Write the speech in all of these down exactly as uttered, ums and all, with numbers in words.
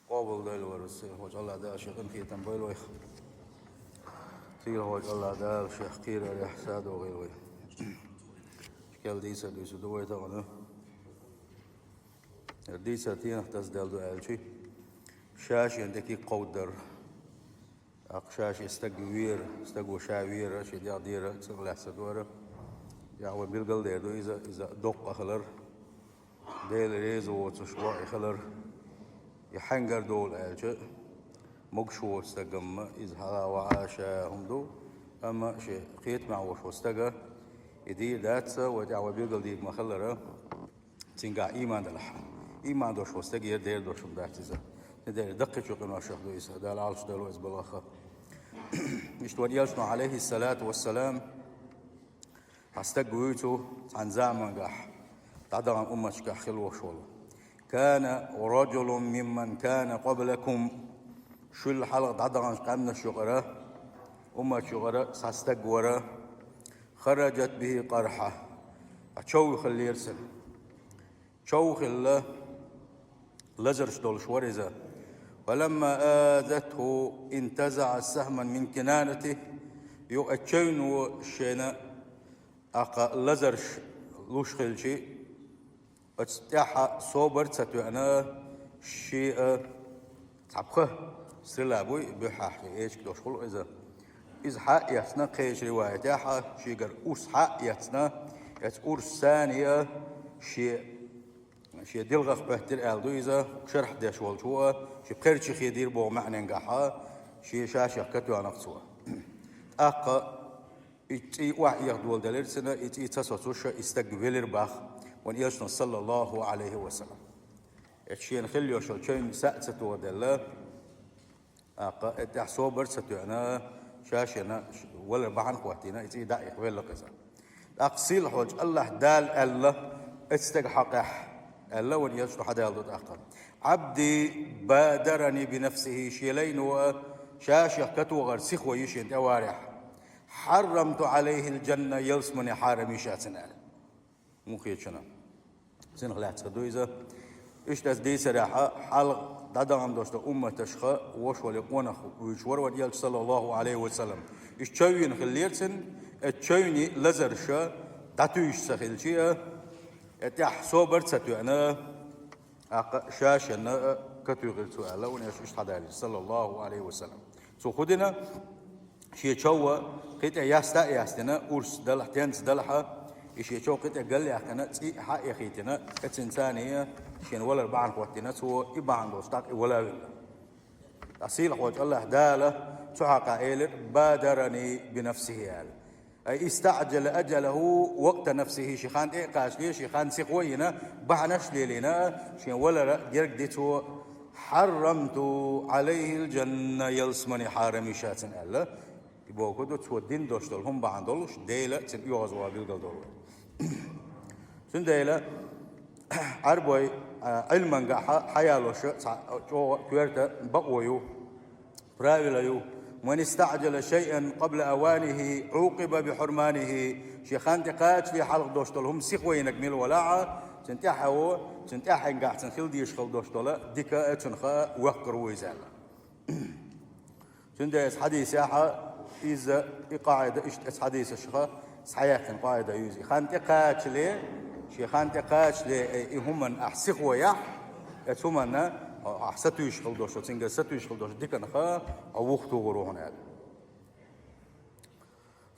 Къобалдойла вай, сийлахьчу Аллахь Дала шен къинхетам бойла вайх. Сийлахьчу Аллахь Дала шех кхерарехь садогӀийла вай. Шкел дийца дуьйцу ду вай тахана. Дийца тенах тасаделла ду аьлчи, ша шен тӀе кховдадар. ТӀаккха ша шен стаг вера, стаго ша вера, шен дегӀ дера, цӀакъ лаьцна дора. ТӀаккха вай билгал дер ду иза, иза доккха хилар. Дела реза воцуш ваъ и хилар. И хьаьнгара долу аьлча, могуш воцу стагамма иза хьала ваӀа ша хӀума ду, амма шен кхетамехь волуш волу стага и дийр дац, вай тӀехь вай билгал дийр ма-хиллара. Цуьнгахь ийман далахь. Ийман долуш волу стагера дер долуш хӀума дац иза. Цундела даккхийчу къиношах ду иза. Дала Ӏалаш дало иза балаха. Иштта вайн элчано, Ӏалайхиссалату вассалам, цхьа стаг вуьйцу цхьана замангахь, дӀадахана умматашкахь хилла волуш волу. Кана раджулун мимман кана къаблакум. Шул хьалха дӀадаханчу къаьмнаш юкъара, умматаш юкъара цхьа стаг вара. Хараджат бихи къархьа. Ткъа чов хиллера цуьнан. Чов хилла, лазарш долуш вара иза. Фаламма азатху интазаӀа сахьман мин кинанатихи. Юха оцу човно шена, тӀаккха, лазарш луш хилчи, оцу тӀаьхьа собар а ца тоьъна, шен а цхьа пха, стрела буй, буьххьехь, эчиг долуш хуьлу иза. Иза хьа а эцна, кхечу риваятехь, шегара урс хьа а эцна, эцу урс санна а шен, шен дилхах хӀоьттира аьлла ду иза, шархь деш волчо а, шен пхерчий хедийра боху маьӀненгахь, шен ша шех катоьхнарг цо. ТӀаккха и цӀий охьаэха доладелира цуьнан, и цӀий ца соцуш, и стаг велира боху вайн элчано, саллаллаху Ӏалайхи ва саллам. Эцу шена хилла йолчу човна са а ца тохаделла, тӀаккха, и тӀаьхьа собар а ца тоьъна, ша шена валар бахьана хӀоттийна, и цӀий дӀаэха велла иза. ТӀаккха сийлахьчу Аллахь Дала аьлла, оцу стеган хьокъехь, аьлла, вайн элчано хьадалла ду тӀаккха: «Ӏабди бадарани бинафсихи», шен лайно а ша шех катохар сихо йиш йина тӀеварехь. «Хьаррамту Ӏалайхил джанна», ялсамани хьарам йиш яц цунна аьлла. Мухечана. Цунах лаьцна ду иза. Иштта аса дийцарехь, хьалха дӀадахана долуш долу умматашха вошвале къонах вуьйцуш вара вайн элча, саллаллаху Ӏалайхи ва саллам. Иза чов йина хиллера цуьнан, оцу човне лазарша дӀатуьйсуш ца хилча а, и тӀаьхьа собар а ца тоьъна, тӀаккха ша шена а катуьйхира цо аьлла, вайн элчано иштта хьадалийра, саллаллаху Ӏалайхи ва саллам. Цо хӀун дина? Шен чов кхин тӀе яста а ястина, урс далахь, тенца далахь, и шен чов кхин тӀе галъяьккхина, цӀий а хьа а эхийтина, тӀе цуьнан царний шена валар бахьана хӀоттийна, цо и бахьана долуш тӀаккха и вала а вилла. Ткъа сийлахьчу Аллахь Дала цу хьокъехь элира: «Бадарани бинафсихи», аьлла. Ай истаӀджала аджалаху вакъта нафсихи, шен хан тӀе а кхачале, шен хан сихо а йина, бахьанаш а лелийна, шен валар герга дина цо: «Хьаррамту Ӏалайхил джанна», ялсамани хьарам йиш яц цунна аьлла. И бохург ду, цо дина долуш долу хӀума бахьана долуш, Дела цуьнан оьгӀазвахар билгал долу. Цундела Ӏарбой, а, Ӏилмангахь хьаялош цхьа чӀогӀа коьрта бакъо ю, правила ю: «Ман истаӀджала шайъан къабла аванихи, Ӏукъиба бихьурманихи». Шен хан тӀе кхачале хьалха долуш долу хӀума сихо йинарг мила валахь а, цуьнан тӀаьхьа а, цуьнан тӀаьхьенгахь цунна хила дезаш хила долуш долу дика а, цунах а воккхар ву иза аьлла. Цундела оцу хьадисехь иза, и къаӀида, иштта оцу хьадисашха схьаяьккхина къаӀида ю иза. И хан тӀе кхачале, шен хан тӀе кхачале, э, и хӀуманна ахь сихо яхь, оцу хӀуманна ахь сатуьйсуш хила долуш, цуьнгара сатуьйсуш хила долуш диканах а вухатухур ву хьуна аьлла.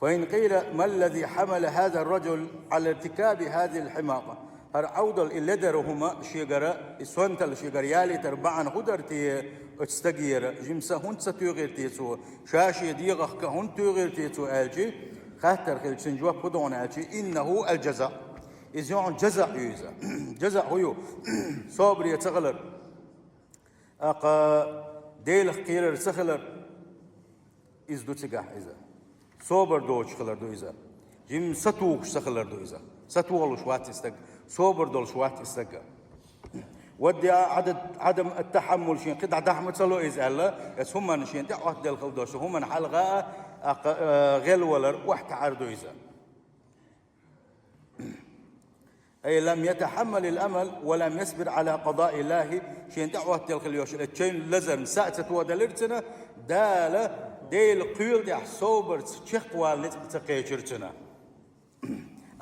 فإن قيل: ما الذي حمل هذا الرجل على ارتكاب هذه الحماقة؟ ХӀара Ӏовдал и ледара хӀума шегара, и сонталла шегара ялийтар бахьана хӀун дара те оцу стагера? Жимса хӀунда ца туьйхира те цо? Ша шен дегӀах кхин хӀунда туьйхира те цо аьлчи, хаттар хилча, цуьнан жоп хӀун ду хьуна аьлчи: «إنه الجزع». Иза ю хьуна джазаъ ю иза. Джазаъ хӀун ю? Собаре ца хилар. ТӀаккха Делах кхерар ца хилар. Иза ду цигахь иза. Собар доцуш хилар ду иза. Жимма сатухуш ца хилар ду иза. Сатохалуш вац и стаг. Собар долуш вац и стаг. Вадди Ӏадам ат-тахьаммул, шен кхин дӀа дахьа ма ца ло иза аьлла, оцу хӀуманна шен тӀе Ӏоттаделла хила долуш, хӀуманна хьалха а, тӀаккха, э, гӀелвалар охьатаӀар ду иза. أي لم يتحمل الأمل ولم يصبر على قضاء الله, шен тӀехӀоттел хила йолча чайн лазарна са а ца тодалира цуьнан, Дала Делан кхел тӀехь собарца чекхвала ницкъ ца кхечира цуьнан.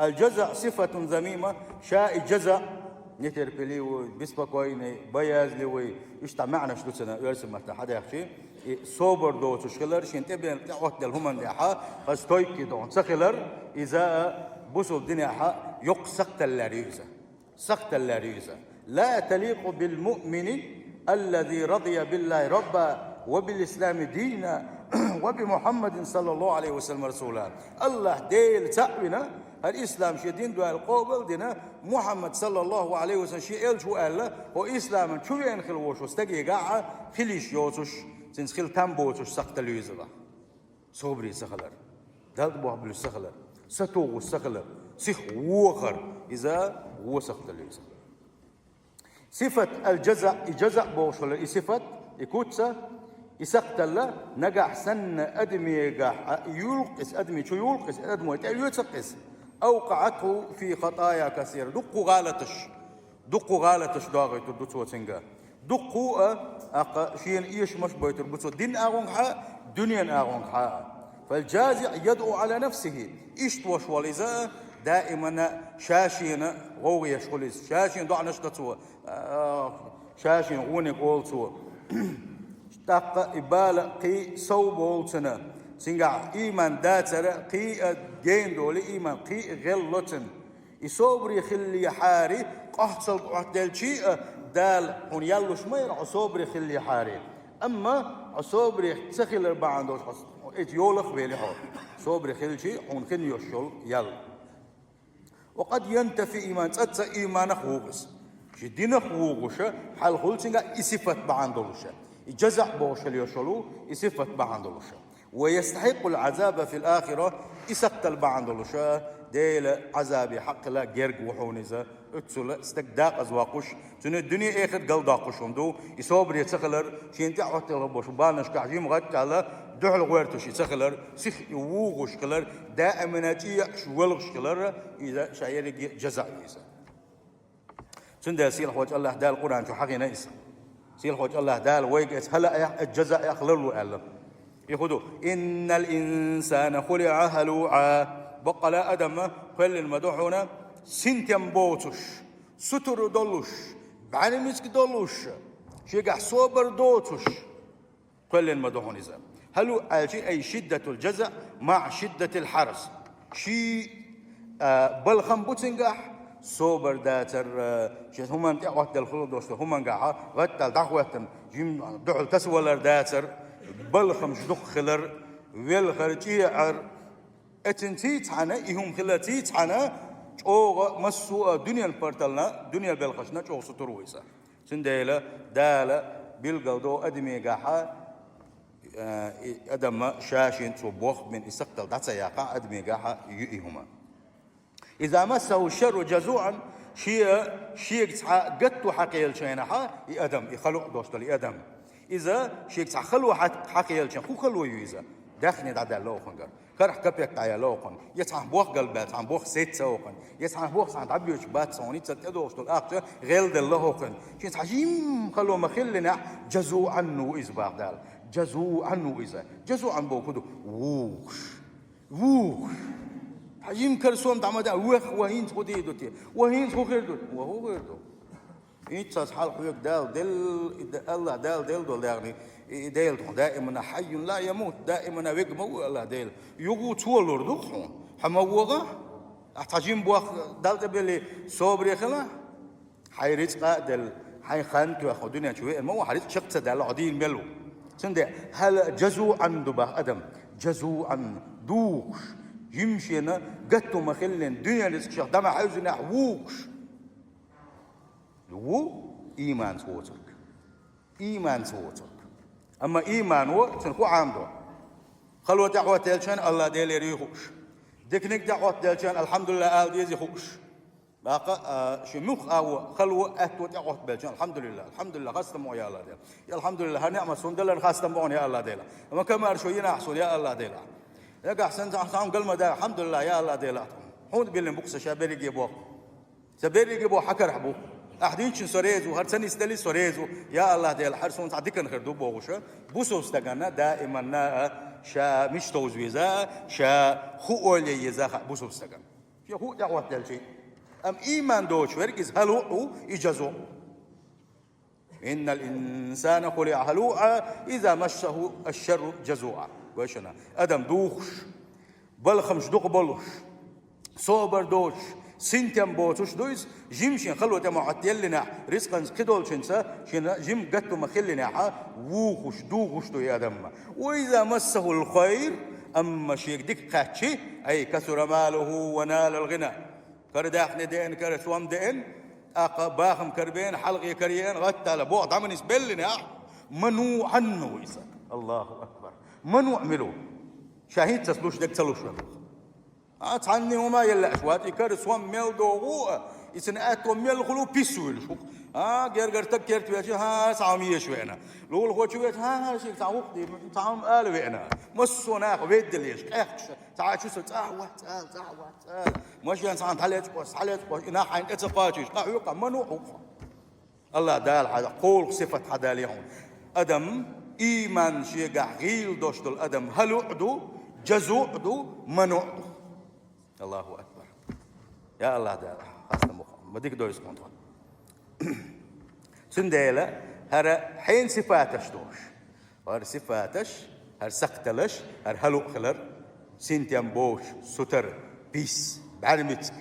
الجزع صفة ذميمة, ша и джазаъ, нетерпеливый, беспокойный, боязливый, иштта маьӀнаш ду цуьнан оьрсийн маттахь хьадаьхчи, и собар доцуш хилар, шен тӀебен тӀехӀоттаделла хӀуманна тӀехь, хаза стойкий дохна ца хилар, иза бусулба динехь йоккха сакхталла лаьрра ю иза. Сакхталла лаьрра ю иза. لا تليق بالمؤمن الذي رضي بالله ربا وبالإسلام دينا وبمحمد صلى الله عليه وسلم رسولا. АллахӀ Дела цхьаъ вина, хӀара ислам шен дин ду аьлла къобал а дина, Мухьаммад, саллаллаху Ӏалайхи ва саллам, шен элча ву аьлла, хӀо исламан чу веана хила волчу стагегахь хила йиш йоцуш, цуьнца хила там боцуш сакхталла ю иза бах. Собаре ца хилар, Далла тӀе бохбуьлуш ца хилар, сатугӀуш ца хилар, сиха вохар, иза вон сакхталла ю иза. Сифат аль-джазаъ, и джазаъ бохуш хилар, и сифат, и куц, и сакхталла нагахь санна адамегахь а юьллу-кх иза, адаме чу юьллу-кх иза, адамо тӀеоьцу-кх иза. أوقعته في خطايا كثيرة, дуккха гӀалаташ, дуккха гӀалаташ догӀуьйтур ду цо цуьнга. Дуккха а, аккха шена эшамаш а бойтур бу цо динан агӀонгахьа а, дуьненан агӀонгахьа а. فالجازع يدعو على نفسه, иштта волуш волу иза а, даимана ша-шена гӀовгӀа еш хуьлу иза, ша-шена доӀанаш до цо, а, ша-шена гӀониг олу цо. ТӀаккха и бала кхин а сов болу цуьнан, цуьнгахь ийман дацара кхин а гена долу, ийман кхин а гӀелло цуьнан. И собаре хиллехьара, къахьцалла Ӏоттаделча а, Дала хьуна ял луш ма яра хьо собаре хиллехьара. Амма хьо собаре ца хилар бахьана долуш хьо, хьо иза йолах а вели хьо, собаре хилча хьуна хин йолуш йолу ял. وقد ينتفي إيمان, цкъацкъа ийманах вугӀу иза. Шен динах вугӀуша, хьалхула цуьнгахь и сифат бахьана долуша. И джазаъ бохуш хила йолуш йолу, и сифат бахьана долуша. ويستحق العذاب في الآخرة, и сакхталла бахьана долуша, Делан Ӏазабе хьакъ хила герга ву хьуна иза. Оццула стаг декъаза воккхуш, цуьнан дуьне-эхарт галдоккхуш хӀума ду, и собаре ца хилар, шена тӀехӀоттаделла болчу баланашкахь жима гӀаттаьлла, дуьхьал гӀоьртуш и ца хилар, сиха и вугӀуш хилар, даимана чӀеӀаш, воьлхуш хилар, иза ша ерриге а джазаъ ю иза. Цундела Сийлахьчу АллахӀ Дала Къуръан чу хьахийна иза. Сийлахьчу АллахӀ Дала вайга иза хӀалаъ а, иза джазаъ а ларло аьлла. И хӀун ду? إن الإنسان خلق هلوعا. Баккъала адам кхоьллина ма ду хьуна синтем боцуш, сутара долуш, бӀаьрмециг долуш, шегахь собар доцуш. Кхоьллина ма ду хьуна иза. ХӀалуъ аьлча, أي شدة الجزع مع شدة الحرص. Ший, а, балхам бу цуьнгахь, собар дацар, а, шен хӀуманна тӀехӀоттаделла хила долуш долу хӀумангахьа гӀаттаьлла дӀахӀоьттина, жимма дуьхьал тасавалар дацар, балхамаш дукха хилар, велхар, чӀеӀар. Эццинций цхьаьна, и хӀума хиларций цхьаьна, чӀогӀа массо а дуьненан партална, дуьненан белхашна чӀогӀа сутара ву иза. Цундела Дала билгал до адамегахьа, э, и адам ша-шена цо бохбина и сакхталла дӀа ца яккхахь, адамегахьа ю и хӀума. إذا مسه الشر جزوعا, шен, шега цхьа гатто хьакхаьллачу хенахьа, и адам, и хало долуш долу и адам. Иза шега цхьа хало хьа-, хьакхаьллачу хенахь, хӀун хало ю иза? Даьхни дӀадаьлла хӀокхунгара. Карахь капек дӀаяьлла хӀокхунна. Я цхьаьна бохк галбаьлла, цхьаьна бохк сецна хӀокхунна. Я цхьаьна бохк цхьаьна дӀабоьдуш бац хьуна, цо тӀедогӀуш долу ахча гӀелделла хӀокхунна. Шен цхьа жимма хало ма-хиллинехь, جزوعا ву иза бах Дала. جزوعا ву иза. جزوعا бохург хӀун ду? ВугӀуш. ВугӀуш. Хьан жима кара сом дӀа ма даьа, вех, ва хӀинца хӀун дийр ду те? Ва хӀинца хӀун хир ду? Ва хӀун хир ду? ХӀинца ас хьалха хьоьга Дала делла, и Д-, АллахӀ Дала делла долу дагӀна, и, и Дела тхуна даимана حي لا يموت, даимана вега ма ву АллахӀ Дела. Юха ву, Цо лур ду-кх хьуна. Хьо ма вогӀахь? Ахь цхьа жима бохк Далла тӀе белли, собаре хила. Хьайн рицкъа а делла, хьайн хан а тоьхна, дуьнен чу веана ма ву, хьан рицкъ чекх ца даьлла, хьо дийна мел ву. Цундела хӀалаъ جزوعا ду бах адам, جزوعا, дугӀуш, жимма шена гатто ма-хиллина, дуьненан рицкъ шех дӀа ма хьаьвзинехь, вугӀуш. Ву ийманца воцург. Ийманца воцург. Амма иймано цуьнан хӀун Ӏамадо? Хало тӀехӀоттаделча хенахь АллахӀ Делера юй хууш. Диканиг тӀехӀоттаделча хенахь الحمد لله ала дезий хууш. ТӀаккха, а, шен муьлхха а вон, хало а, аьтто тӀехӀоттабелча хенахь الحمد لله, الحمد لله, хастам бу хьуна, я АллахӀ Дела. Я الحمد لله, хӀара неӀмат суна деларна хастам бу хьуна, я АллахӀ Дела. Ма камаьршо йина ахь суна, я АллахӀ Дела. Нагахь санна цхьа хӀума гал ма даьлла, الحمد لله, я АллахӀ Дела, ахь тхуна. Хьуна биллина бу-кх сан ша берриге а бохк. Сан берриге боху хьан карахь бу. Ахь динчун со реза ву, хӀара ца нисделли со реза ву. Я АллахӀ Дела, хӀара суна цхьа диканна хир ду бохуша, бусалба стаганна даиманна а ша мича товза веза, ша хӀу ойла е еза хаьа бусалба стаганна. Шен хӀу тӀехӀоттаделчий. Амма ийман доцуш верг иза хӀалуъ а ву, и жазу а ву. «Иннал инсана хуликъа хӀалуъа, иза массахӀу аш-шарру жазуъа». Вайшина адам духуш, балхамаш дукха болуш, собар доцуш, синтем боцуш ду иза, жима шен хало тӀе ма Ӏоттаеллинехь, рицкъанца кхидолчуьнца шена жима гатто ма хиллинехьа, вухуш, духуш ду и адам. «Ва иза массахӀул хайр», амма шега дика кхаьччи, «ай касура малухӀу ва налал гӀина». Кара даьхни деана, кара сом деана, тӀаккха бахам кара беана, хьалхе кара еана, гӀаттала боху дӀа ма нисбеллина ахь, мануъ хьанна ву иза. АллахӀу акбар! Мануъ мила ву? Ша хӀинццалц луш дерг ца луш вара. А, цхьанне хӀума елла аьлла вац, и кара сом мел догӀу а, и цуьнан аьтто мел хуьлу пис вуьйлуш ву. А, гергара стаг керта веача, хӀа, цхьа хӀума езаш веана. Лулахочу веача, хӀа, хӀа, шега цхьа хӀума дийма, цхьа хӀума ала веана. Массо а наха веддал езаш, къаьхкаш, цхьа а чу со цӀахь вац, цӀа, цӀахь вац. Машен цхьаьна хьалечкъош, хьалечкъош, и нах хьайна тӀе ца кхачийша, къахьоькху, ма ну хьуха. АллахӀ Дала хьан кхоалгӀа сифат хьан далий хьуна. Адам, ийман шегахь гӀийла долуш долу адам хӀалуъ ду, жазуъ ду, мануъ ду. АллахӀу акбар! Я АллахӀ Дала, хастам бу хьуна, ма дика дойзу хьуна тхуна. Цундела хӀара хьенан сифаташ долуш? ХӀара сифаташ, хӀара сакхталаш, хӀара хӀалуъ хилар, синтем боцуш, сутара, пис, бӀаьрмициг.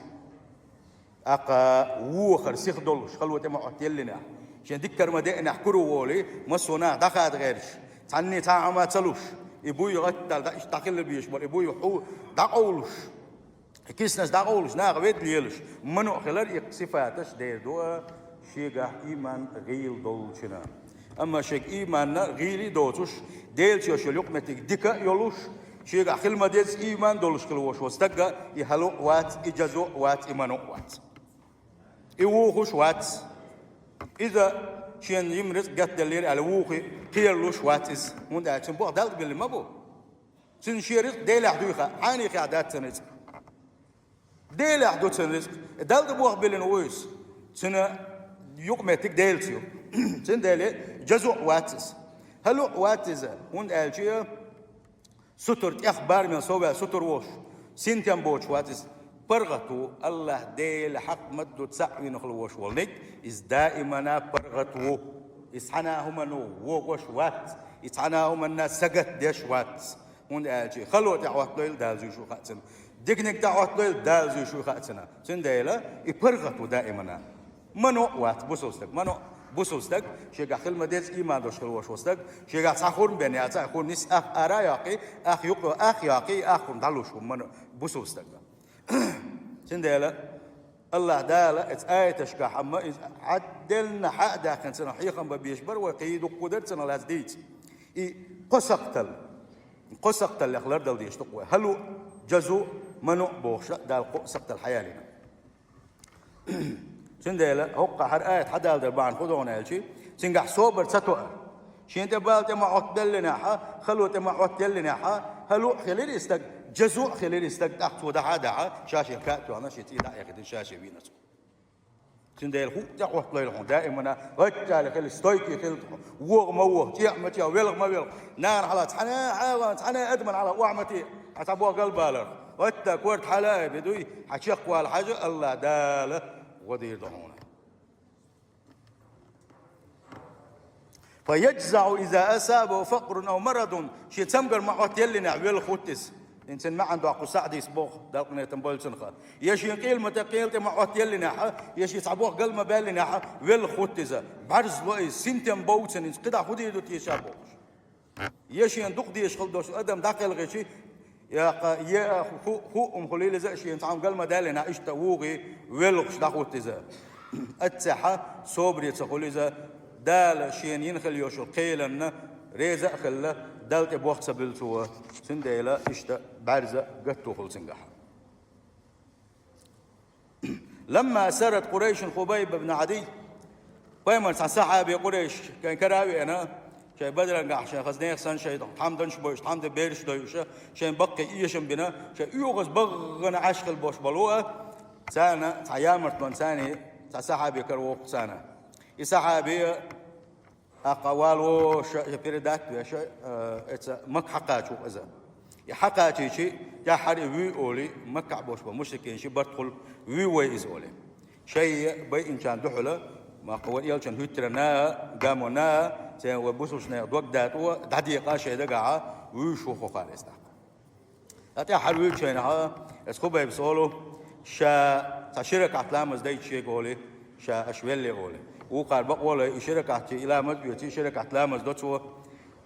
ТӀаккха вохар сиха долуш, хало тӀе ма Ӏоттаеллинехь, шен диккара ма деанехь кура волий, массо а наха дӀахада гӀерташ, цхьанне цхьа а хӀума ца луш, и буй гӀаттал дӀа-, иштта дӀахилла безаш бара, и буй хьу дӀакъовлуш. Киснаш дӀакъовлуш, наха ведда лелаш, мануъ хилар и сифаташ дер ду а, шегахь ийман гӀийла долчунна. Амма шега ийманна гӀийла доцуш, Делаца йолуш йолу юкъаметтиг дика а йолуш, шегахь хила ма-дезза ийман долуш хила волуш волу стаг а, и хӀалуъ вац, и жазуъ вац, и мануъ вац. И вухуш вац. Иза шена жима рицкъ гатделлера аьлла вухи кхералуш вац иза, хӀунда аьлча цуьнан бохам Далла тӀе биллина ма бу. Цуьнан шен рицкъ Делехь дуй хаьа, хьайна хаьа дац цуьнан рицкъ. Делехь ду цуьнан рицкъ. Далла тӀе бохам биллина ву иза. Цуьнан юкъаметтиг Делаца ю. Цундела жазуъ вац иза. ХӀалуъ вац иза, хӀунда аьлча сутара тӀех барамел совваьлла сутара волуш, синтем боцуш вац иза. ПаргӀат ву, АллахӀ Дела хьакъ ма-дду цхьаъ вина хила волуш волу ниг, иза даимана паргӀат ву. Иза цхьана а хӀумано вогӀуш вац, иза цхьана а хӀуманна сагатдеш вац. ХӀунда аьлча хало тӀе Ӏоттадойла Дала зуьйш ву хаьа цунна. Диканиг тӀе Ӏоттадойла Дала зуьйш ву хаьа цунна. Цундела и паргӀат ву даимана. Мануъ вац бусалба стаг. Мануъ бусалба стаг, шегахь хила ма-дезза ийман долуш хила волуш волу стаг, шегахь цхьа хурма бен яц, цхьа хурма нис ах ара а йоккхий, ах юкъа ах йоккхий, ах хурма дӀалуш ву мануъ бусалба стаг. Цундела АллахӀ Дала эцу аяташкахь амма иза хьадделла хьа а даьккхина цунах хьехам бан безаш бара вай, кхин дуккха дара цунах лаьцна дийца. И кхо сакхтал, кхо сакхталлех лардала дезаш ду-кх вай. ХӀалуъ, жазуъ, мануъ бохуш а Дала кхо сакхтал хьаялийна. Цундела хӀокху хӀара аят хьадалдар бахьана хӀун ду хьуна аьлчи, цуьнгахь собар ца тоьар. Шен тӀе бала тӀе ма Ӏоттаделлинехьа, хало тӀе ма Ӏоттаеллинехьа, хӀалуъ хилира и стаг, жазуъ хилира и стаг, тӀаккха цо дахьа а дахьа, ша шен кхаъ тоьхна, шен цӀий дӀа а эхийтина, ша шен вийна цо. Цундела хӀуъа тӀе Ӏотталойла хьуна даимана, гӀаттале хила, стойкий хила, вогӀу ма вогӀу, чӀеӀ ма чӀеӀ, велха ма велха. Нахана хьала цхьана а хьала, цхьана а адамана хьала охьа ма те, хьан цхьа боху галбалар. ХӀотта корта хьала а бе дуй, хьан чекхвала хьажа, АллахӀ Дала гӀо дийр ду хьуна. «Фа яжзаӀу иза асабаху факърун ав марадун», шен цамгар ма Ӏоттаеллинехь велха хӀутту иза. Цуьнан маьӀна доккху СаӀдис боху, Далла къинхетам бойла цунах. Я шен къел ма тӀе, къел тӀе ма Ӏоттаеллинехьа, я шен цхьа боху гал ма баьллинехьа, велха хӀутту иза. БӀаьрзло иза, синтем бов цуьнан, иза кхидӀа хӀун дийр ду теша бохуш. Я шена дукха дезаш хила долуш адам дӀакхелхичи, яккха, я ху-, ху-, хӀуъа хӀума хуьлийла иза, шена цхьа хӀума гал ма даьллинехь, иштта вугӀий, велхаш дӀахӀутту иза. Аццехьа собаре ца хуьлу иза, Дала шена йина хила йолчу кхеланна реза а хилла, Далла тӀе боху ца буьллу цо, цундела иштта бӀаьрза гатто хуьлу цуьнгахь. «Ламма асарра Къурайшун Хубайб ибн Ӏадий», пайхамар цхьа сахьаби Къурайш шайн кара а веана, шайн бадарангахь шайн хаза нехан санна шайн тхьамданаш бойуш, тхьамда бераш дойуша, шайн баккхий эшам бина, шайн оьгӀаз бахана Ӏаш хила бош болу а, Царна цхьа ямартлон царна цхьа сахьаби кара воккху царна. И сахьаби аккха валоша, я передать веша, э, эца Макка хьакхача ву иза. И хьакхачийчи, тӀаьххьара и вуй олий, Маккахь болуш бо мушрикийн ши бартхула вуй вай иза олий. Шай байинчарна дуьхьала, макха вай элчан хӀуьттарана, гамона, церан вай бусулшнех дог датӀо, дӀадекъа шайн дагахьа, вуьйш ву хӀокхара иза тӀаккха. Ткъа тӀаьххьара вуьйчу хенахьа, эс Хубайбас олу, ша цхьа ши ракаӀат ламаз дайта шега олий, ша аша велле олий. Вукхара бакъо лай, и ши ракаӀат и ламаз оьций, и ши ракаӀат ламаз до цо,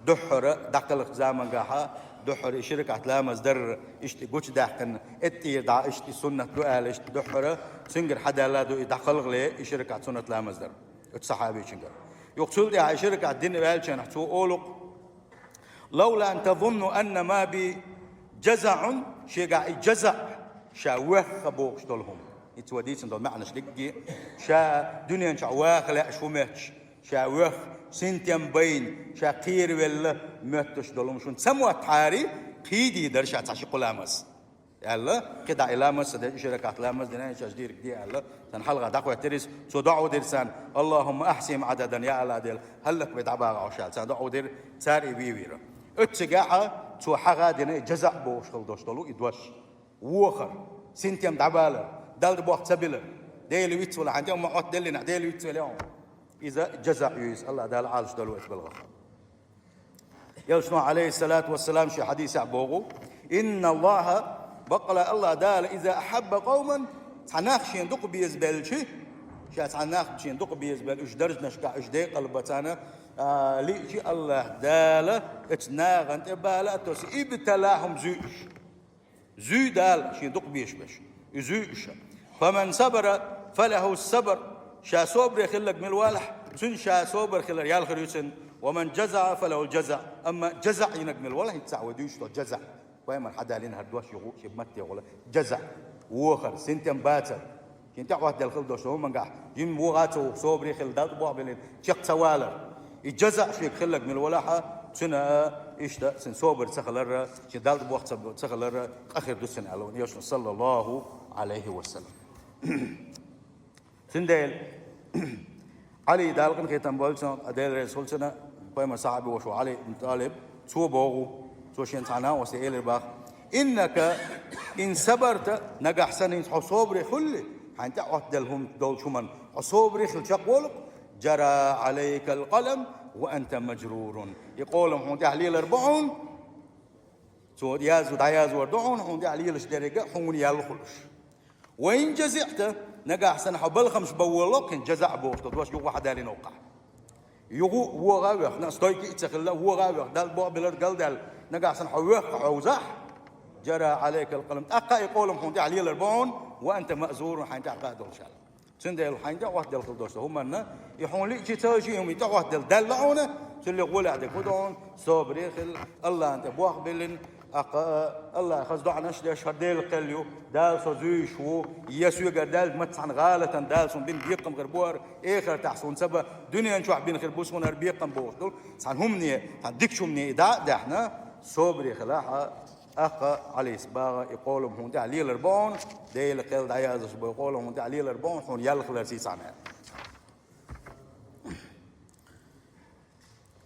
дуьххьара дӀакхалхачу замангахьа, дуьххьара и ши ракаӀат ламаз дар, иштта гучудаьккхина, эттӀера дӀа, иштта суннат ду аьлла, иштта дуьххьара, цуьнгара хьадаьлла ду и дӀакхалхале, и ши ракаӀат суннат ламаз дар. Оцу сахьабичуьнгара. Юха цул тӀаьхьа и ши ракаӀат дина ваьллачу хенахь цо олу-кх, «Лавла ан тазунну анна ма би джазаӀун», шегахь и джазаӀ, ша воьхха бохуш долу хӀума. И цо дийцина долу маьӀнаш дерриге, ша дуьнен чохь ваха лаьаш ву моьттуш, ша воьхха, синтем байна, ша кхеравелла моьттуш долу хӀума шуна ца моттахьара, кхийдий дара ша цхьа ши-кхо ламаз. Аьлла, кхидӀа и ламаз ца деш, и ши ракаӀат ламаз дина, и шаьш дийриг де аьлла, царна хьалха дӀахӀоьттира иза, цо доӀа дира царна: «Аллахумма ахсихим Ӏададана», я АллахӀ Дела, хӀаллакбе дӀабагӀа уьш аьлла, царна доӀа дира, цара и вийвира. Оццигахьа цо хьагӀ дина и джазаӀ бохуш хила долуш долу и дош. Вохар, синтем дӀабалар, Далла боху ца билар, Дела вицвала хьан тӀе, амма Ӏоттаделлина, Дела вицвала хьо. Иза джазаӀ ю иза, АллахӀ Дала Ӏалаш долу оцу балгӀах. Элчано, Ӏалайхиссалату вассалам, шен хьадисехь боху: «Инна АллахӀа», баккъала АллахӀ Дала, «иза ахьабба къавман», цхьа нах шен дукха беза белчи, ша цхьа нах шен дукха беза бел, уьш даржанашкахь, уьш декъал бацана, а, лиъчи АллахӀ Дала оцу нахана тӀе бала а тосу, ибталахьум, зуьйш. Зуьй Дала шен дукха безаш берш. И зуьй уьш. «Фаман сабара, фалаху сабр». Ша собаре хилларг мила валахь, цуьнан ша собар хилар ял хир ю цуьнан. «Ва ман джазаӀа, фалахул джазаӀ». Амма джазаӀ йинарг мила валахь, хӀинца вай дуьйцуш долу джазаӀ. Пайхамар хьадалийна хӀара дош юха шен матте гӀула. ДжазаӀ. Вохар, синтем бацар. Шен тӀе Ӏоттаделла хила долуш долу хӀумангахь, жимма вогӀа а ца вуху, собаре хила, Далла тӀе бохбеллина, чекх ца валар. И джазаӀ шега хилларг мила валахь, цуьнан, иштта, цуьнан собар ца хилар, шен Далла тӀе боху ца, ца хилар къа хир ду цуьнан аьлла вайн Элчано, саллаллаху Ӏалайхи ва саллам. Цундела Ӏали, Дала къинхетам бойла цунах, Дела реза хуьлда цунна, пайхамар сахьаби ваша ву Ӏали ибн ТӀалиб, цо боху, цо шен цхьа накъосте элира боху: «Иннака ин сабарта», нагахь санна хӀинца хьо собаре хуьлий, хьайна тӀе Ӏоттаделла хӀума долчу хӀуманна хьо собаре хила чекхволу-кх, «джара Ӏалайкал къалам ва анта маджрурун». И къолам хьуна тӀехь лелар бу хьуна, цо язду, дӀаязвар ду хьуна, хьуна тӀехь лелаш деррига хьуна ял хуьлуш. «Ва ин джазиӀта», нагахь санна хьо балхамаш бан волу-кх, хӀинца джазаӀ бохуш долу дош юха хьадалийна воккхахь. Юха вогӀа а воьхна, стойкий а ца хилла, вогӀа а воьхна, Далла бохбелар галдаьлла, нагахь санна хьо воьхха хьовзахь, «джара Ӏалайкал къалам», тӀаккха и къолам хьуна тӀехь лелар бу хьуна, «ва анта маъзурун», хьайна тӀехь къа а долуш аьлла. Цундела хьайна тӀе Ӏоттаделла хила долуш долу хӀуманна, и хьуна лиъчи ца хилчи, хӀума и тӀе Ӏоттаделла даьлла хьуна, цуьллехь гӀолехь дерг хӀун ду хьуна, собаре хила, АллахӀна тӀе бохбеллина, тӀаккха, а, АллахӀа хаза доӀанаш деш, хӀара Делан кхел ю, Дала со зуьйш ву, я соьгара даьллачу маца цхьана гӀалатана Дала суна бина бекхам хир бу хӀара, эхартахь суна ца бан, дуьнен чохь бина хир бу суна хӀара бекхам бохуш долу, цхьана хӀумане, цхьана дикачу хӀумане и дӀа а даьхна, собаре хилахь, тӀаккха Ӏалис боху, и къолам хьуна тӀехь лелар бу хьуна, Делан кхел дӀаяздеш болу къолам хьуна тӀехь лелар бу хьуна, хьуна ял хилар сийсана.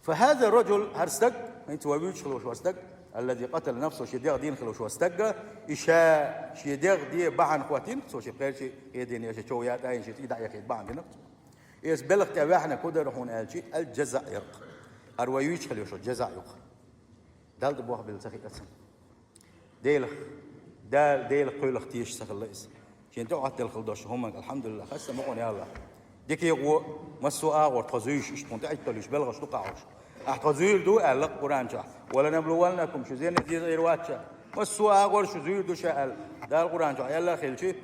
«Фа хаза раджул», хӀара стаг, хӀинца вай вуьйцуш хилла волу стаг, «аллази къатала нафсаху», шен дегӀ дина хилла волу стаг, и ша шен дегӀ де бахьана хӀоттийна, цо шен пхерчий хедийна, я шен чов ятӀайна, шен цӀий дӀаэхийта бахьана дина-кх цо. Иза белха тӀе ваьхьнарг хӀун дара хьуна аьлчи, «аль-джазаӀ» яра-кх. ХӀара вай вуьйцуш хилла йолу джазаӀ ю-кх. Далла тӀе бохбелла ца хиъна цунна. Делах, Дала, Делах кхоьлах тешаш ца хилла иза. Шен тӀе Ӏоттаделла хила долуш хӀуманга, алхьамдулиллахӀ, хастам бу хьуна, я АллахӀ. Дика гӀо, массо а агӀор тхо зуьйш, иштта хьуна тӀе Ӏитталуш, белхаш ду-кх ахь уьш. Ахь тхо зуьйр ду аьлла-кх Къуръан чохь. «Ва ланабливаннакум», шу зен-, зен-, зен-, вац ша. Массо а агӀор шу зуьйр ду ша аьлла, Дала Къуръан чохь аьлла хилчи,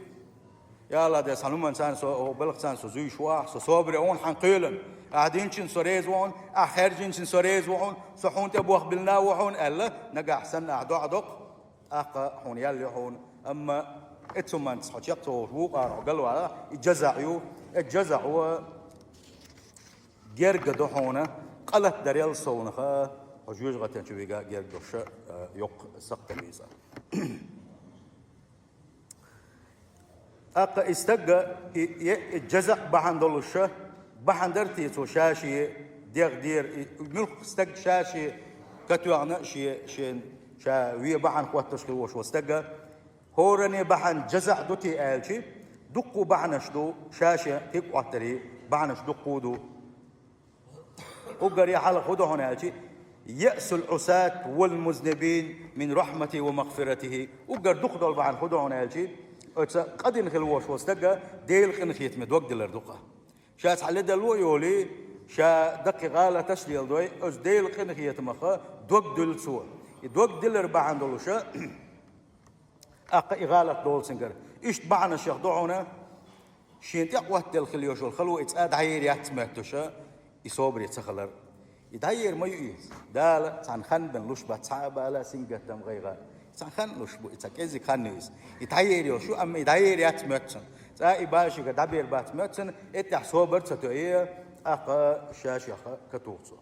«Я АллахӀ, Дела, цхьана хӀуманна царна со, хӀокху белхашца царна со зуьйш ву ахь, со собаре ву хьуна хьайна кхоьлина. Ахь динчунна со реза ву хьуна, ахь хаьржинчунна со реза ву хьуна, со хьуна тӀе бохбеллина ву хьуна», аьлла, нагахь санна ахь доӀа до-кх, тӀаккха хьуна ял ю хьуна. Амма оцу хӀуманца хьо чекх ца вогӀуш вукхара хьо галвалахь, и джазаӀ ю, и джазаӀ ву, герга ду хьуна, къа латдарал совнаха, хьо жоьжахатин чу вига герга долуш, а, йоккха сакхтам ю иза. ТӀаккха и стагга и, и, и жаза бахьана долуша, бахьана дара те цо ша-шен дегӀ дера, и муьлхха стаг ша-шен катоьхна, шен, шен, ша вен бахьана хӀотташ хилла волуш волу стагга, хӀоранне бахьана жаза ду те аьлча, дуккха бахьанаш ду, ша-шен кхин а Ӏоттаре бахьанаш дуккха ду. Уггаре хьалха хӀун ду хьуна аьлча, يأس العصاة والمذنبين من رحمته ومغفرته. Уггар дукха долу бахьана хӀун ду хьуна аьлча, оцу къа дина хилла волуш волу стагга Делан къинхетаме дог дилар ду-кх. Ша цхьа ледарло а йолий, ша даккхий гӀалаташ а леладой, оцу Делан къинхетамах дог дуьллу цо. И дог дилар бахьана долуша, тӀаккха и гӀалат долу цуьнгара. Иштта бахьанашех ду хьуна, шена тӀе Ӏоттаделла хилла йолуш йолу хало и цкъа дӀаер яц моьттуша, и собаре ца хилар. И дӀаер ма ю иза. Дала цхьана хан бен луш бац, цхьа а бала, сингаттам, гӀайгӀа. Цхьана хан луш бу, и цхьа кӀезиг хан ю иза. И дӀаер йолуш ю, амма и дӀаер яц моьтту цунна. Цкъа и бала шега дӀабер бац моьтту цунна, и тӀехь собар ца тоье, тӀаккха ша-шех катуху цо.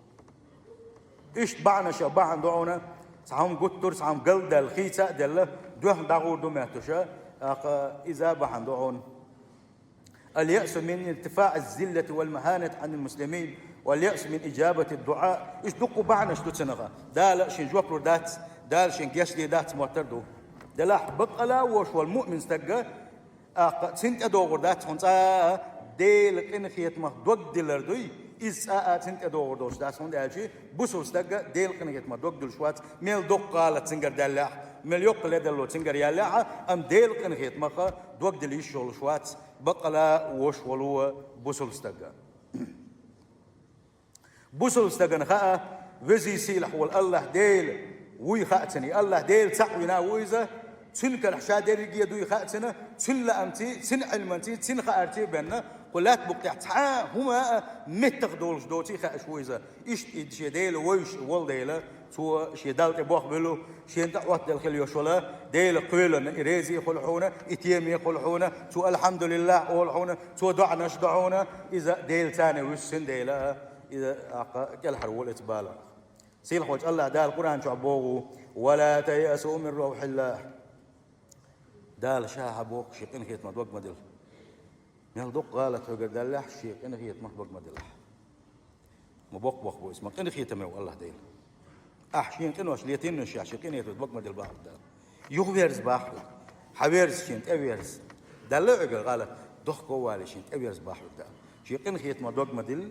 Иштта бахьанашех бахьана ду хьуна, цхьа хӀума гуттар, цхьа хӀума галдаьлла, хийца а делла, доьхна дӀагӀур ду моьттуша, тӀаккха иза бахьана ду хьуна. اليأس من ارتفاع الذلة والمهانة عن المسلمين، واليأس من إجابة الدعاء. Иштта дуккха бахьанаш ду цунах. Дала шен жоп лур дац, Дала шен гечдийр дац моттар ду. Делахь баккъала а волуш волу муъмин стагга тӀаккха цуьнан тӀедогӀур дац хьуна цкъа а Делан къинхетамах дог дилар дуй, иза цкъа а цуьнан тӀедогӀур долуш дац, хӀунда аьлча бусалба стагга Делан къинхетамах дог дуьллуш вац, мел доккха гӀалат цуьнгара даьллехь, мел йоккха ледарло цуьнгара яьллехь а, амма Делан къинхетамах дог дила йиш йолуш вац баккъала а волуш волу бусалба стагга. Бусалба стагана хаьа, везий сийлахь волу АллахӀ Дела вуй хаьа цунна, и АллахӀ Дела цхьаъ вина ву иза, цуьнан карахь ша дерриге дуй хаьа цунна, цуьнан лаамций, цуьнан Ӏилманций, цуьнан хаарций а бенна, кху лаьтта букъа тӀехь цхьа а хӀума а меттах долуш доций хаьаш ву иза. Иштта и шен Дела вевзаш волу дела, цо шен Далла тӀе бохбуьллу, шена тӀе Ӏоттаделла хилла йолуш волу Делан кхоьлина и резий хуьлу хьуна, и теме хуьлу хьуна, цо «АлхьамдулиллахӀ» олу хьуна, цо доӀанаш до хьуна, иза Делаца вуьссина дела. Иза тӀаккха кӀелхьара волу оцу баланах. Сийлахьчу АллахӀ Дала Къуръан чохь боху: «Ва ла тайъасу мин равхьиллахӀ». Дала Ша хьан боху, шен къинхетамах дог ма дила. Мел доккха гӀалат хьоьгара даьллехь, шен къинхетамах дог ма дилахь. Ма боккха боху иза, ма къинхетаме ву АллахӀ Дела. Ахь шен къинош летийначу хенахь шен къинхетамах дог ма дила боху Дала. Юхаверза боху. Хьан верза шен тӀе верза. Даьлла хьоьгара гӀалат, дохко а валий шен тӀе верза боху Дала. Шен къинхетамах дог ма дила.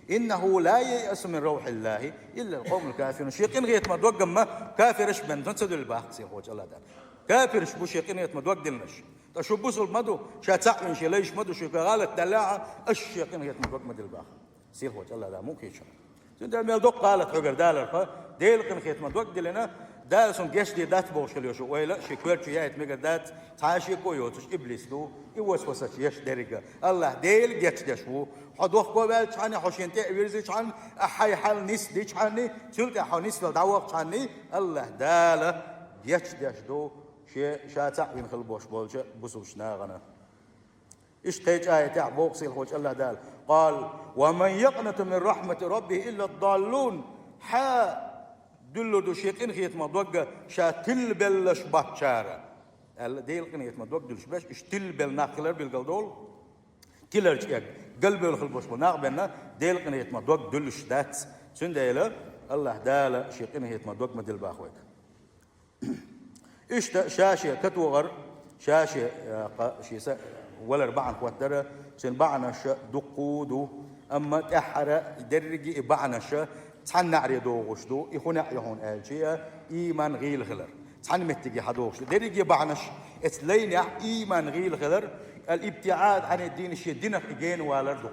«ИннахӀу ла яйъасу мин равхьиллахӀи иллал къавмул кафирун». Шен къинхетамах дог-м кафираш бен ца дуьллу боху сийлахьчу АллахӀ Дала. Кафираш бу шен къинхетамах дог диллинарш. Ткъа шу бусалба ма ду, ша цхьаъ вина шен лайш ма ду, шуьга гӀалат даьллехь а, аша шен къинхетамах дог ма дила боху. Сийлахьчу АллахӀ Дала мукъ хийцина. Цундела мел доккха гӀалат хьоьгара даларх, Делан къинхетамах дог диллина, Дала шуна гечдийр дац бохуш хила йолуш ву ойла, шен коьрта чу яйта мегар дац, цхьа а шеко а йоцуш иблис ду, и васвасаш еш дерриге. АллахӀ Дела гечдеш ву. Хьо дохко а ваьлчхьана, хьо шен тӀе а вирзичхьана, ахь хьайн хьал нисдичхьана, цул тӀаьхьа хьо нисвелла дӀавахчхьана, АллахӀ Дала гечдеш ду шен, ша цхьаъ вина хила бохуш болчу бусалба нахана. Иштта кхечу аятехь боху сийлахьчу АллахӀ Дала: «Къала ва ман якънату мин рахьмати раббихӀи илла даллун». Хьан дуьллур ду шен къинхетамах дог ша тилла белларш бацара? Аьлла, Делан къинхетамах дог дуьллуш берш, уьш тилла белла нах хилар билгал долу. Тиларчу эгга, галбевлла хила бохуш болу нах бен, Делан къинхетамах дог дуьллуш дац. Цундела АллахӀ Дала шен къинхетамах дог ма дила боху вайга. Иштта ша-шен катохар, ша-шен, а, кха-, шен са валар бахьана хӀоттара, цуьнан бахьанаш дуккха а ду, амма тӀаьххьара дерриге и бахьанаш цхьана неӀаре догӀуш ду, и хӀун неӀ ю хьуна аьлча, ийман гӀийла хилар. Цхьана меттиге хьадогӀуш ду. Дерриге бахьанаш, эцу лайнехь ийман гӀийла хилар, ал-ибтиӀад Ӏанид-дин, шен динах и гена валар ду.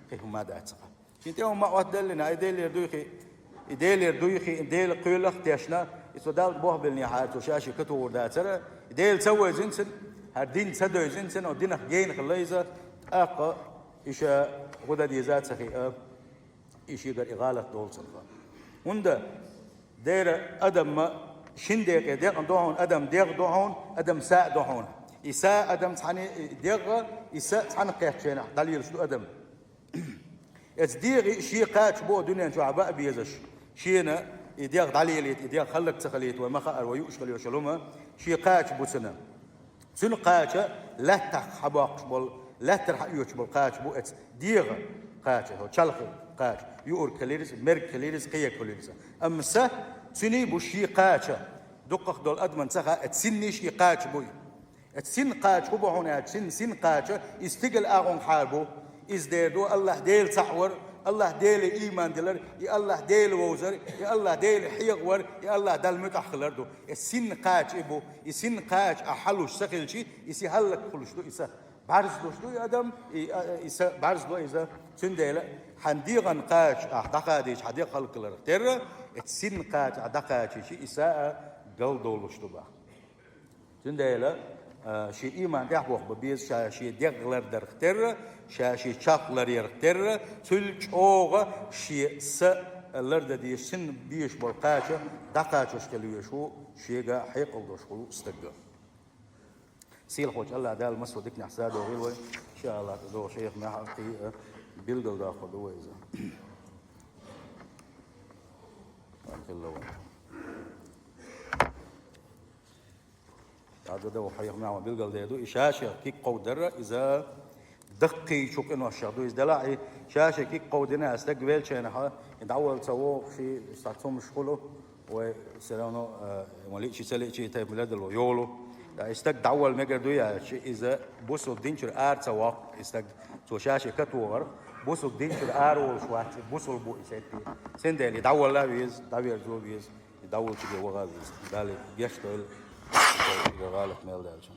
Кхин хӀума дац-кха. Шен тӀе хӀума ма Ӏоттаделлина, и Делера дуй хи, и Делера дуй хи, и Делан кхоьлах а тешна, и цо Далла бохбеллинехьара цо ша-шен катухур дацара, и Дела ца вевзина цунна, хӀара дин ца девзина цунна, динах гена хилла иза, тӀаккха и ша хӀун дан деза а ца хиъна, и шегара и гӀалат долу цунах. ХӀунда дера адам шин декъе декъна ду хьуна, адам дегӀ ду хьуна, адам са а ду хьуна. И са адам цхьаьна дегӀ, и са цхьаьна кхетченахь дӀалелаш ду адам. Эцу дегӀе шен кхача бу дуьнен чохь баа безаш. Шена и дегӀ дӀалелийта, и дегӀ хӀаллак ца хилийта, вай ма хаара, вай юуш хила йолуш йолу хӀума, шен кхача бу цуьнан. Цуьнан кхача лаьттах хьабоккхуш болу, лаьттара хьаоьцуш болу кхача бу эца дегӀан кхача, хьо чалхе кхача, юург хилира иза, мерг хилира иза, кхега хилира иза. Амма са, цуьний бу шен кхача, дукхах долу адаман ца хаьа, эца синний шен кхача буй. Эца син кхача хӀун бу хьуна аьлча, син, син кхача, иза стигала агӀонга хьара бу. Иза дера ду, Аллахь Дела цхьаъ вар, Аллахь Деле ийман дилар, и Аллахь Дела вовзар, и Аллахь Деле хьехавар, и Аллахь Далла муьтӀахь хилар ду. Эца син кхача и бу. И син кхача ахь хьалуш ца хилчи, и син хӀаллакьхуьлуш ду, и са бӀаьрзлуш ду и адам, и, а, и са бӀаьрзло иза. Цундела хьан дегӀан кхача ахь дӀакхадийча, хьан дегӀ хӀаллакьхиларх терра, эца син кхача ахь дӀакхачийчи, и са а галдолуш ду бах. Цундела, а, шен ийман тӀехь боху бан беза, ша шен дегӀ лардарх терра, ша шен чалх ларъярх терра, цул чӀогӀа шен са лардан дезаш, цуьнан безаш болу кхача дӀакхачош хила везаш ву, шега хьекъал долуш хуьлу стагга. Сийлахьчу Аллахь Дала массо а диканехь садогӀийла вай, ша Аллахь догӀуш хьехамехь а кхин а билгалдоккхур ду вай иза. Хилла вай. ТӀаккха дан ву хьехамехь ма билгалдер ду, и ша-шех куьг кховдарра, иза даккхийчу къиношех ду иза делахь, и ша-шех куьг кховдина а стаг веллачу хенахь, и дӀавала ца вогӀуш, и схьа цомгуш хуьлу, вай все равно, э, ма лиъчи ца лиъчи, и тайпа ледало йолу. Ткъа и стаг дӀавала мегар дуй аьлча, иза бусулба динчуьра ара ца воккху, и стаг, цо ша-шех катогӀарх, бусулба динчуьра ара волуш вац, и бусулба ву и сетти. Цундела и дӀавала веза, дӀаверзо веза. И дӀаволчуьнга ваха веза. Дала гечдойла, и гӀалат мел даьлча.